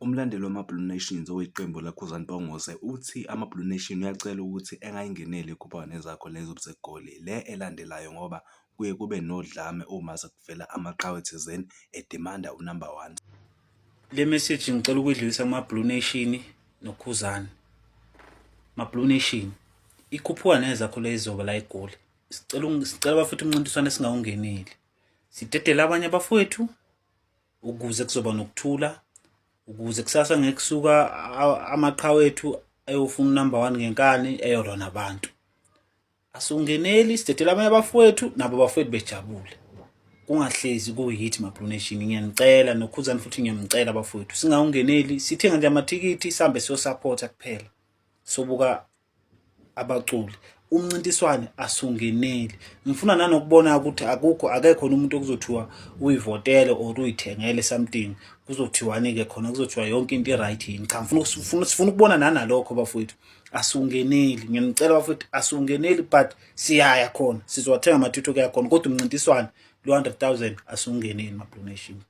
Umlandeli wama-Blue Nations oyiqembu laKhuzani Mpongose uthi ama-Blue Nation uyacela ukuthi engayingeneli ikhupha nezakho lezo eGoli le elandelayo ngoba kuye kube nodlame uma sekuvela amaqhawe thizeni edimanda u-number one. Le message ngicela ukuyidlulisa kuma-Blue Nation noKhuzani. Ma-Blue Nation, ikhuphuka nezakho le izoba la eGoli. Sicela bafethu umncintiswano esingawungeneli. Sidedele abanye abafowethu ukuze kuzoba nokuthula, ukuze kusasa ngeke kusuka amaqhawe ethu ayofuna unumber one ngenkani eyolwa nabantu. Asungeneli, sidedele abanye abafowethu nabo abafowethu bejabule. Kungahlezi kuyithi ma-Blue Nation, ngiyanicela noKhuzani futhi ngiyamcela bafowethu, singawungeneli, sithenga nje amathikithi sihambe siyosapotha kuphela. Sobuka abaculi. Umncintiswane asungeneli. Ngifuna nanokubona ukuthi akukho akekho umuntu okuzothiwa uyivotele or uyithengele something. Kuzothiwani ke khona, kuzothiwa yonke into i-right yini. Cha, ngifuna sifuna ukubona nanalokho bafowethu. Asungeneli, ngiyanicela bafowethu, asungeneli but siyaya khona. Sizowathenga amathikithi okuya khona kodwa umncintiswano lo 100,000 asungeneli ma-Blue Nation.